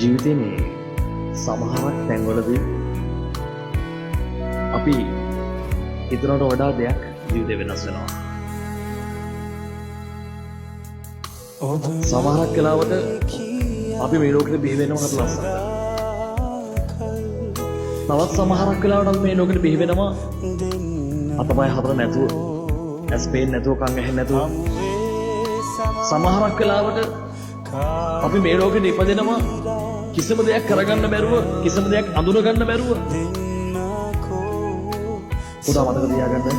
ජීවිතේ මේ සමහරක් තැන්වලදී අපි හිතනවට වඩා දෙයක් ජීවිතේ වෙනස් වෙනවා. සමහරක් වෙලාවට අපි මේ ලෝකෙට බිහි වෙනවා හරි ලස්සනට. තවත් සමහරක් වෙලාවට අපි මේ ලෝකෙට බිහි වෙනවා අතපය හතර නැතුව, ඇස් පේන්නේ නැතුව, කන් ඇහෙන්නේ නැතුව. සමහරක් වෙලාවට අපි මේ ලෝකෙට ඉපදෙනවා කිසිම දෙයක් කරගන්න බැරුව, කිසිම දෙයක් අඳුන ගන්න බැරුව. පොඩා මතක තියාගන්න,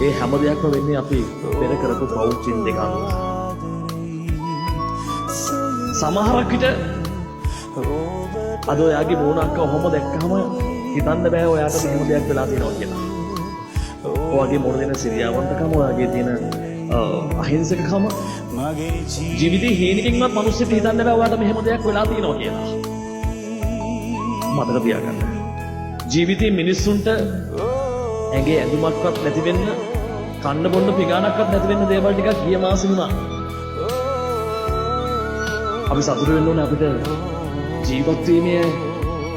ඒ හැම දෙයක්ම වෙන්නේ අපි පෙර කරපු පව් පින් දෙක අනුව. සමහරක් විට අද ඔයාගේ මූණ අක්කා ඔහොම දැක්කහම හිතන්න බෑ ඔයාට මෙහෙම දෙයක් වෙලා තියෙනවා කියලා. ඔයාගේ මූණ දෙන සිරියාවන්තකම, ඔයාගේ තියෙන අහිංසකකම, ජීවිතේ හීනකින්වත් මිනිස්සුන්ට හිතන්න බෑ ඔයාට මෙහෙම දෙයක් වෙලා තියෙනවා කියලා. මතක තියාගන්න. ජීවිතේ මිනිස්සුන්ට ඇඟේ ඇඳුමක්වත් නැති වෙන්න, කන්න බොන්න පිඟානක්වත් නැති වෙන්න දේවල් ටිකක් ගිය මාසෙ වුණා. අපි සතුටු වෙන්න ඕනේ අපිට ජීවත් වීමේ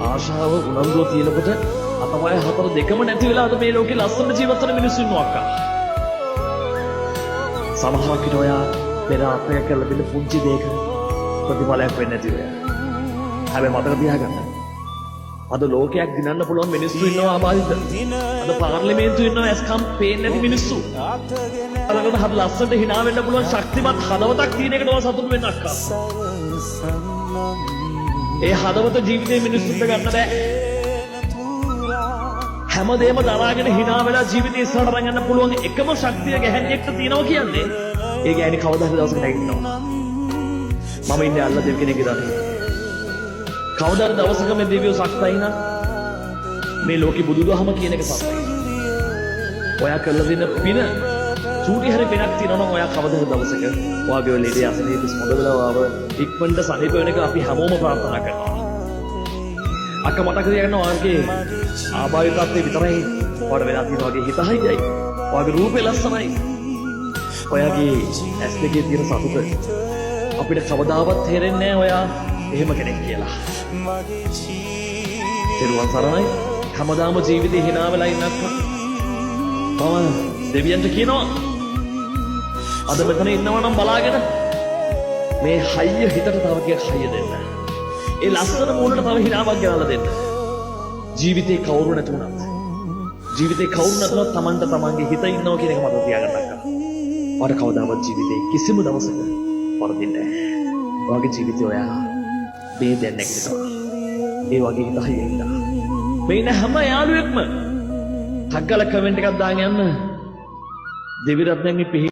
ආශාව උනන්දුව තියෙනකොට අතපය හතර දෙකම නැති වෙලා අද මේ ලෝකේ ලස්සන ජීවත් වෙන මිනිස්සු ඉන්නවා අක්කා. සමහරක් විට ඔයා පෙර ආත්මයක් කරලා දෙන පුංචි දෙයක ප්‍රතිඵලයක් වෙන්නේ නැති ඔයා. හැබැයි මතක තියාගන්න. අද ලෝකයක් දිනන්න පුළුවන් මිනිස්සු ඉන්නවා ආබාධිත. අද පාර්ලිමේන්තු ඉන්නවා ඇස්කම් පේන්නේ නැති මිනිස්සු. අරකට හරි ලස්සනට හිනා වෙන්න පුළුවන් ශක්තිමත් හදවතක් තියෙන එකට ඔයා සතුටු වෙන්න අක්කා. ඒ හදවත ජීවිතේ මිනිස්සුන්ට ගන්න බෑ. හැමදේම දරාගෙන හිනා වෙලා ජීවිතේ ඉස්සරහට අරන් යන්න පුළුවන් එකම ශක්තිය ගැහැණියෙක්ට තියෙනවා කියන්නේ ඒ ගැහැණි කවදා හරි දවසක නැගිටිනවා. මම ඉන්නේ අල්ලා දෙවි කෙනෙක්ගේ රටේ. කවදා හරි දවසක මේ දෙවියෝ සක්තයි නම් මේ ලෝකෙ බුදුදහම කියන එක සත්‍යයි. ඔයා කරලා දෙන පින චූටි හරි පිනක් තියෙනවා නම් ඔයා කවදා හරි දවසක ඔයාගේ ලෙඩේ අසනීප හොඳ වෙලා ඔයාව ඉක්මනට සනීප වෙන එක අපි හැමෝම ප්‍රාර්ථනා කරනවා. අක්ක මතක තියාගන්න, ඔයාගේ ආබාධිත තත්ත්වය විතරයි ඔයාට වෙලා තියෙන වගේ හිත හයියයි. ඔයාගේ රූපේ ලස්සනයි. ඔයාගේ ඇස් දෙකේ තියෙන සතුට අපිට කවදාවත් තේරෙන්නේ නැහැ ඔයා එහෙම කෙනෙක් කියලා. තෙරුවන් සරණයි. හැමදාම ජීවිතේ හිනා වෙලා ඉන්න අක්කා. මම දෙවියන්ට කියනවා, අද මෙතන ඉන්නවා නම් බලාගෙන මේ හයිය හිතට තව ටිකක් හයිය දෙන්න. ඒ ලස්සන මූණට තව හිනාවක් ගෙනල්ලා දෙන්න. ජීවිතේ කවුරු නැති වුණත්, ජීවිතේ කවුරු නැතුණත් තමන්ට තමන්ගේ හිත ඉන්නවා කියන එක මතක තියාගන්න අක්කා. ඔයාට කවදාවත් ජීවිතේ කිසිම දවසක වරදින්නේ නැහැ. ඔයාගේ ජීවිතේ ඔයා මේ දැන් නැගිටිනවා. ඒ වගේ හිත හයිය ඉන්න. මේ ඉන්න හැම යාළුවෙක්ම ටක් ගාලා කමෙන්ට් එකක් දාගෙන යන්න. දෙවි රත්නයන්ගේ පිහි